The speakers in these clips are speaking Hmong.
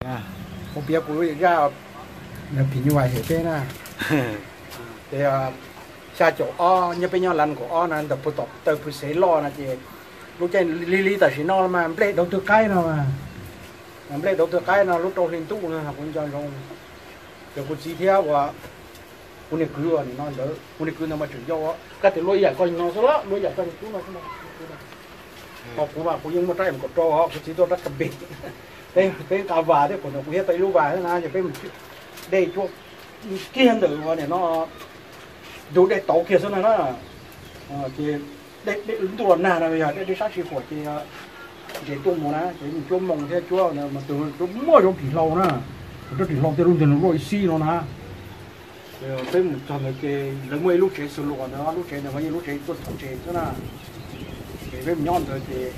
Kuv piav kuv lub zaj phim nyuj vais hem peb na. Ces xya caum ob nyob peb nyob Las Kaum ob na, ntawm pug tom taw pug xev loj no ces lub caij li li tam sim no mas nplej dauv twg qaib no, nplej dauv twg qaib no lub rau hli ntuj no kuv nco ntsoov. Ces kuv txiv thiab ua kuv niag kwv ua nim no ntawd, kuv niag kwv ntawd mas tseem yau, kab tias luaj ib yam koj no xwb los luaj ib yam koj niag tub no xwb. Ho kuv mas kuv yeej muaj rab M kaum rau, kuv txiv tuaj rab ka pes. Peb nqa vas thiab, kuv ntawd kuv thiab tau ib lub vas na, ces peb mus dej cuab kiag ntawm ua nim no ntug dej tauv kiag xwb no na. Ces ntuj los nag no yog dej dej sab tsis huam ces ntses tuaj mus na, ces mus cuab moo thiab cuab mas tus cuab muaj zoo ris hlau na, rab ris hlau tej lub ntawd luaj ib xib no na. Peb mus txog ntawd ces lawv muaj ib lub tsev xus luas ntawd, lub tsev ntawd mas yeej lub tsev tuaj txog tsev xwb na. Ces peb mus nyob ntawd ces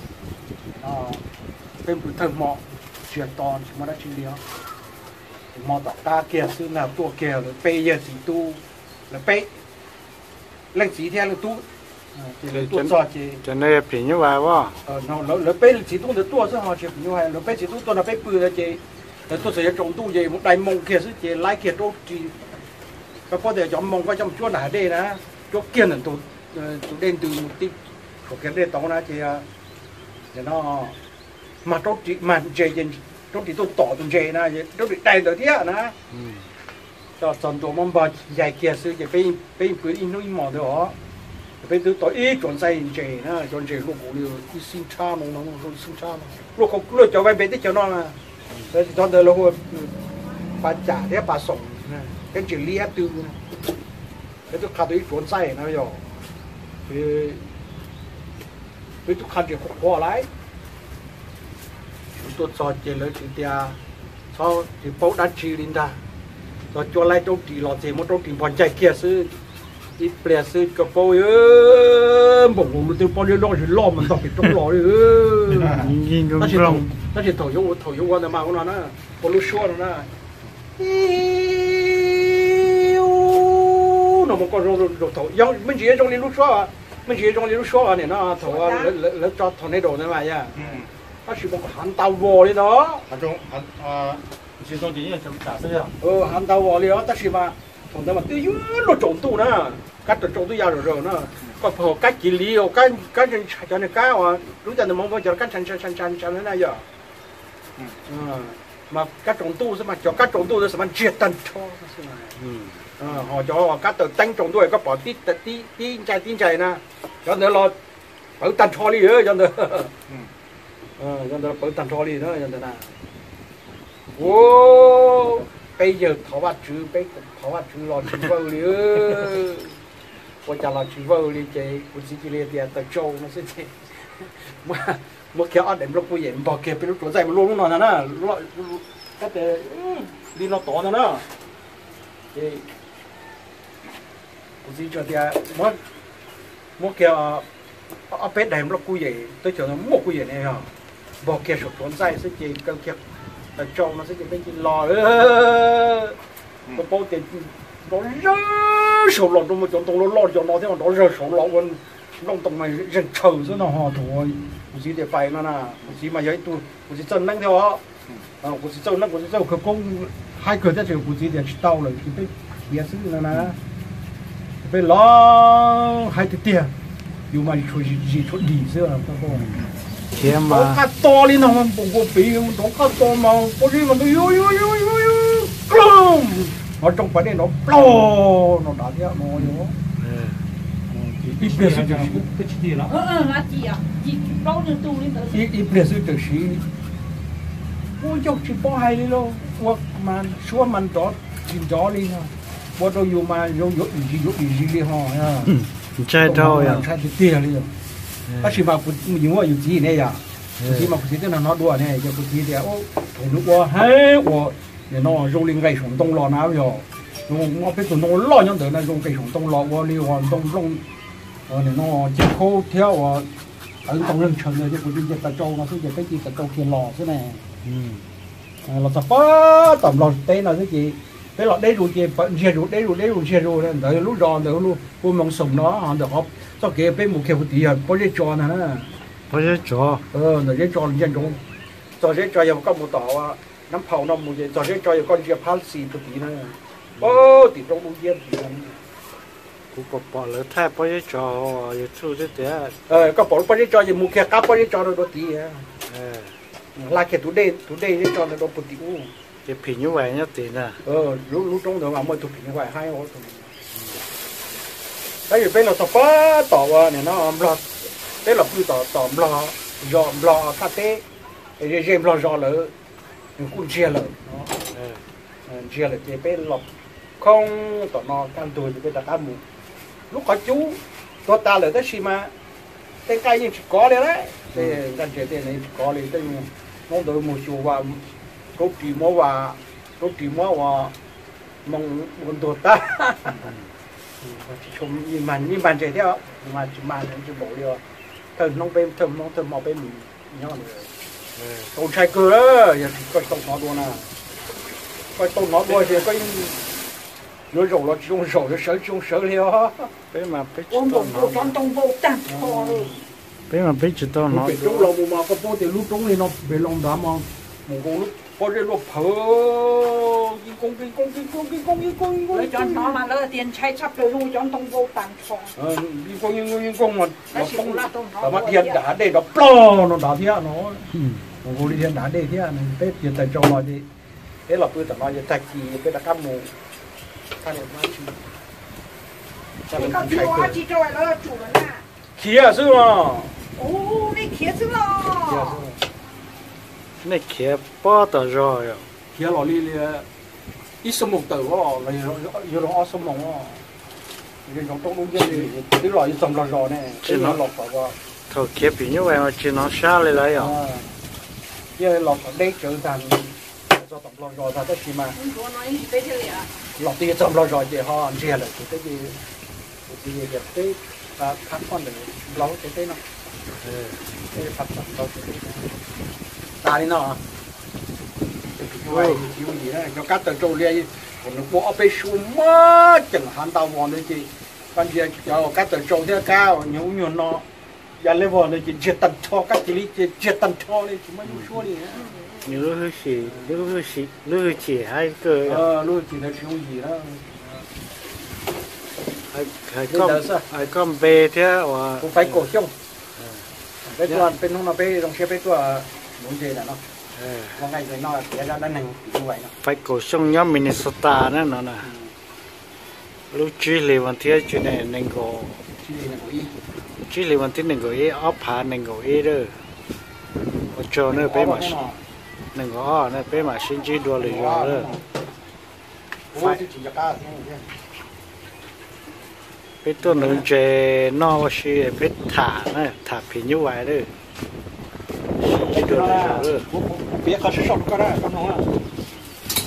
peb mus pw thawj hmo, tsis yog to tsis muaj dab tsi li os. Ces hmo tom qab kiag xwb ntag tuaj kiag lawv peb yawg txiv tub, lawv peb leej txiv thiab leej tub. Ces lawv tuaj txog ces lawv peb leej txiv tub ntawd tuaj xwb ho tsis, lawv peb txiv tub tuaj nrog peb pw ntawd ces lawv tuaj txog yuav tsaus ntuj ces mus dai moo kiag xwb ces laib kiag raub ris. Koj paub tias cov moo koj coj mus cuab nram hav dej na, cuab kiag ntawm tus dej ntws mus tib suam kiag dej tauv na ces no mag raub ris mag ntses ces raub ris tuaj tom tus ntses na, raub ris dai ntawd thiab na. Coj txog ntua muab npog ncaig kiag xwb ces peb yeej pw ib hnub ib hmos ntawd os. Peb twb tau ib tsuas ntxaij ntses na, cov ntses luaj nkaus li ib xib ntshab no, ib xib ntshab no, luaj cov vai npe teb chaws no na. Cov ntawd lawv hu pa cam thiab pa xoom, thiab ntses liab twg. Peb twb qha tau ib tsuas ntxaij na yog, peb twb qha ntses qhuav qhuav lawm. Tuaj txog ces lawv tsis tias txhob tsis paub dab tsi li ntag. Txog cuab laib raub ris los ces muab raub ris npog ncaig kiag xwb. Ib pliag xwb koj paub, npaum nkaus twb pob zeb loj zes loj mas ntog pem roob los li. Tab sis thaum yuav ua, thaum yuav ua ntawd mas ua no na, ua lub suab no na. No mas koj zoo, thaum me ntsis zoo li lub suab, me ntsis zoo li lub suab nim no thaum lawv tso thaum nej daus ntawd mas yog, tab sis mas hav ntau vos li ntawd. Hav ntau vos li os, tab sis mas thaum ntawd mas twb yuav luag tsaus ntuj na, kab tsaus ntuj ya zom zaws na, koj pom kab kiv li, kab ntshai cov niag kab uas lub caij ntawd mas ua cov kab ntshai ntshai ntshai ntshai na yog. Mas kab tsaus ntuj xwb mas cov kab tsaus ntuj ntawd xwb mas ntsiag tag nrho. Ho cov kab taws teeb tsaus ntuj koj pom tib ncai tib ncai na, cov ntawd los pawv tag nrho li cov ntawd. Cov ntawd los pawv tag nrho li na, cov ntawd na. Ua, peb yawg thov Vajtswv, peb thov Vajtswv los tsis vawj li. Ua cas los tsis vawj li ces kuv txiv cia li tias taws tsau no xwb ces muab kiag ob daim nplooj kuj yem npog kiag peb lub tsuas ntxaij mus luaj lub no ntag na, li no tod ntag na. Ces kuv txiv tsuas tias muab kiag ob peb daim nplooj kuj yem, teb chaws no muaj kuj yem ne yog, npog kiag saum tsuas ntxaij xwb ces kaw kiag taws tsau no xwb ces peb cia los. Koj paub tias nrov zawg saud los rau cov ntoo loj loj cov no thiab nrov zawg saud los ua nplooj ntoo mas zeeg tshaw xwb no ho thaum kuv txiv tias pais no na, kuv txiv mas yog ib tug kuv txiv txawj neeb thiab os. Kuv txiv txawj neeb, kuv txiv txawj khawv koob haib kawg thiab ces kuv txiv tias tsis tau lawm ces peb khiav xwb no na. Peb los haib tiag tiag, yus mas tshua zis tshua dim xwb. Nrov qaj to li no, npaum nkaus pem nrov qaj to mas pob zeb mas yuav yuav yuav yuav yuav, ho rooj pas dej nrov plaug no dav thiab no. Ib pliag xwb, ib pliag xwb tam sim ua yog tsis paub hais li lauj, ua mas suab mas nrov tsis nrov li no, ua rau yus mas zoo yuav dim zis yuav dim zis li ho. Ntshai tiag tiag li. Tab sis mas yus muaj yus txiv ne yom, kuv txiv mas kuv txiv twb nrog hnov dua ne, yog kuv txiv tias thaum nws ua heev ua nim no zoo li nqes saum ntoo los na yog, muaj peb tug ntoo loj nyob ntawd na zoo nqes saum ntoo los ua li ua ntoo nplooj, nim no ces khaub thiab ua tawv ntoo zeeg tshaw ntawd ces kuv txiv nce taws tsau no xwb ces peb cia taws tsau kiag los xwb ne. Los txog pab tom Nplog teb no xwb ces peb los deb zus ces ntsiag zus deb zus deb zus ntsiag zus ntawd lub zos ntawd hu Moos Xoom no, ntawm qhov txoj kev peb mus kiag puag tid yog pob zeb tso ntag na. Pob zeb tso, ntawm zeb tso ntsia ntsoov, txog zeb tso yog koj mus tom Nab phaum no mus ces txog zeb tso yog koj ntsia phab xis puag tid na. Tim roob dub nciab tid. Kuv pom pom lawv thaij pob zeb tso YouTube thiab tias. Koj pom lub pob zeb tso ces mus kiag qab pob zeb tso rau dua tid. Hla kiag tus dej, tus dej zeb tso ntawd rau puag tim ub. Ces phim nyuj vais nyob tid na. Lub roob ntawd mas muaj tus phim nyuj vais haib. Tab sis peb los txog pab tom ua nim no Nplog, peb los pw tom tom Nplog, zos Nplog thaj teb, ze ze Nplog zos lawm, nws kuj ntsiag lawm. Ntsiag lawm ces peb los khoob tom no kaj ntug ces peb rov qab mus. Lub qhov cub tuag tas lawm tab sis mas tej nqaij yeej tsis kov li lauj, tej nqaij ntses tej yeej tsis kov li, tej hnub ntawd mus xyuas ua rau ris muab ua, rau ris muab ua moo ua ntuag tag. Ib mag ntses thiab mas tsis mag ntses npaum li. Thawj hnub peb thawj hnub thawj hmo peb mus nyob tau ntshai kawg, yog tsis koj tau hnov dua na, koj tau hnov dua ces koj yuav zaum los tsis zoo zaum, yuav sawv tsis zoo sawv li os. Peb mas peb tsis tau hnov, peb mas peb tsis tau hnov dua. Los mus mas koj paub tias lub roob li no pem los nrad mas mus nkaus lub pob zeb luaj phawv, kis koog kis koog kis koog kis koog kis koog. Lawv cov hnov mas lawv tias ntshai tshaj plaws zoo cov ntoo vau tas nrho. Kis koog kis koog kis koog mas los poob, mas dhia dav dej nrov plog no nrad thiab no. Mus nkaus li dhia dav dej thiab, peb tias taws tsau los ces peb los pw tom no ces tag kis peb rov qab mus. Khiav xwb os. Nej khiav pob tom zog. Khiav los li ib xuab moos tawm os, yog zoo ob xuab moos os. Zoo roob dub nciab li, twb los yuav txog Nplog zos ne. Thaum khiav phim nyuj vais mas tsis hnov sab li lawm yom. Thiaj los kom deb tsawv ntag, txog tom Nplog zos ntag tab sis mas los twb yuav txog Nplog zos ces ho ntsiag lawm ces peb ces, kuv txiv tias peb phab qhoj ntawm Nplog lub tsev teb no, peb phab tom Nplog tsev teb tas li no. Tsis ua yim, cov kab taws tsau li, nws ua ob peb suab muaj ceem hav ntau vos ntawd ces koj ntsia cov kab taws tsau thiab kab nyuag ub nyuag no, ya li vos ntawd ces ntsiag tag nrho, kab cia li ces ntsiag tag nrho li tsis muaj nyuag suab li. Nws lub hwj chim, lub hwj chim, lub hwj chim haib kawg. Lub hwj chim ntawd tsis ua yim na. Hais koj npe thiab uas. Kuv Faiv Kaum Xyooj. Peb tuaj, peb hnub no peb zoo siab peb tuaj nuv ntses ntawm no. Ua nqaij ntses noj, tiav zaj dab neeg tim Nyuj Vais no. Faiv Kaum Xyooj nyob Minnesota na no na. Lub tsib hlis vas thib tsib nees nkaum, tsib hlis vas thib nees nkaum ib, ob phav nees nkaum ib lawm. Ua tsaug na, peb mam, nees nkaum ob na, peb mam sib ntsib dua lwm zaus lawm. Peb tuaj nuv ntses noj ua si, peb tham na, tham phim Nyuj Vais lawm. Sib ntsib dua lwm zaus lawm.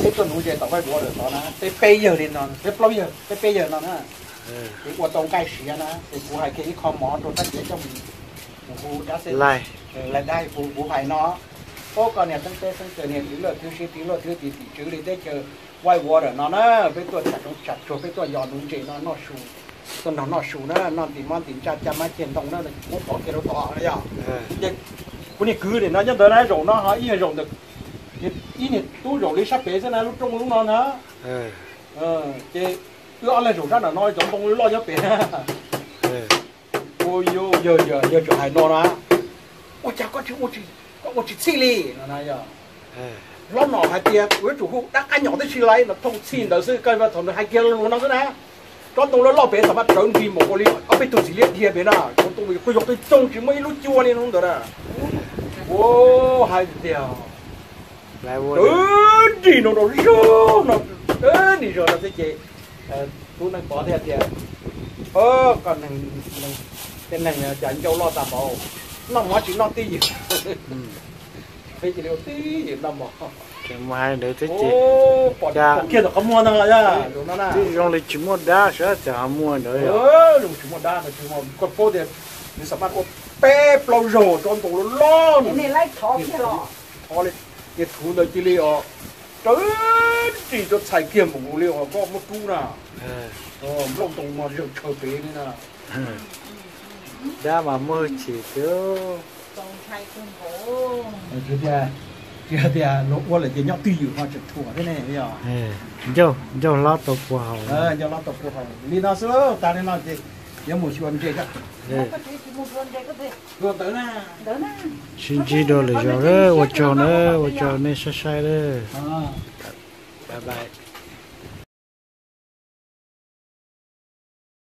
Peb tuaj nuv ntses tom Vaj Vuav lawm tod na, peb peb yawg li no, peb plaub yawg, peb peb yawg no na. Ces ua tau nqaij siav na, ces kuv hais kiag ib qho mov rau Tab Kiav coj mus hu dab xeb, lais dab, kuv hais no, pab koj niag Xeeb Teb Xeeb Caws niag Txiv Laj Thwb Sib Txiv Laj Thwb tim tim tswv li teb chaws Vaj Vuav lawm no na, peb tuaj tsam zoov tsam tsuag, peb tuaj yos nuv ntses no noj su, tuaj nrog noj su na, noj ntim mob ntim ntsaj caj mab ceg ntoo na, muab pov kiag rau tod na yog. Ces kuv niag kwv nim no nyob ntawd na, zaum no ho ib yog zaum ntawm ib niag tub zaum li sab pem xwb na, lub rooj lub no na. Ces wb ob leeg zaum sab nram no, cov ntoo loj nyob pem. Ua yawg, yawg tseem hais no na, ua cas koj tsis, koj ua tsis txhij li no na yog. Hlob no hais tias kuv yuav tsum hu dab qab nyom tib si lais no, thooj txhij ntawd xwb, koj thaum nws hais kiag lus no xwb na, tsob ntoo loj loj pem txawm mas rawv nrig npaum li ob peb tug txiv liab dhia pem na, tsob ntoo kuj yog twb coob tsis muaj ib lub cua li hnub ntawd na. Ua hais tiag, rawv nrig no rau zog no, rawv nrig zog no xwb ces tub Neej Pov thiaj tias, koj neeg, tej neeg cas ncauj loj tag npaum, noj mov tsis noj twj ywm. Peb cia li ua twj ywm noj mov. Ces mus hais ntawd thiab ces, pom kiag tom qhov muag no, twb zoo li tsis muaj dab sav, cas ho muaj ntawd. Tsis muaj dab, koj paub tias nws xam maj ua peb plaub zaug tsob ntoo loj loj no. Thov li, niag thuv ntawd cia li os, rawv nrig rau txhais kiag npaum nkaus li os koj muab rub na. Nplooj ntoo no zawm tshaw pem li na. Dab mas muaj hwj chim tiag. Tsis hais tias luag ua lawm ces nyob twj ywm ho tseem thuam thiab ne yog. Ncauj, ncauj hlob tau pua haus. Ncauj hlob tau pua haus li no xwb, tas li no ces yuav mus xyuas ntses. Sib ntsib dua lwm zaus, ua tsaug na, ua tsaug nej saib saib lawm.